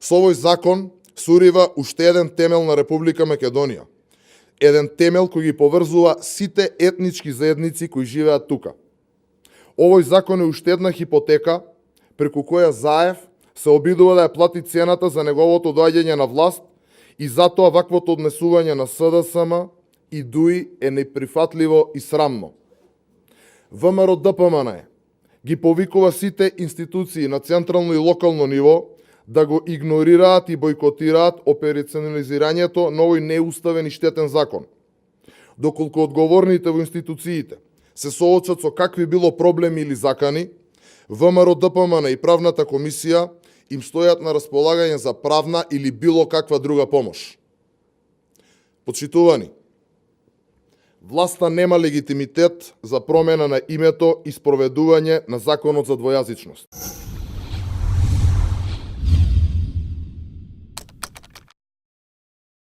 Со овој закон се урива уште еден темел на Република Македонија. Еден темел кој ги поврзува сите етнички заедници кои живеат тука. Овој закон е уште една хипотека преку која Заев се обидува да ја плати цената за неговото доаѓање на власт и затоа ваквото однесување на СДСМ и ДУИ е неприфатливо и срамно. ВМРО ДПМН ги повикува сите институции на централно и локално ниво да го игнорираат и бойкотираат операционализирањето на овој неуставен и штетен закон. Доколку одговорните во институциите се соочат со какви било проблеми или закани, ВМРО ДПМН и правната комисија им стојат на располагање за правна или било каква друга помош. Почитувани, власта нема легитимитет за промена на името и спроведување на законот за двојазичност.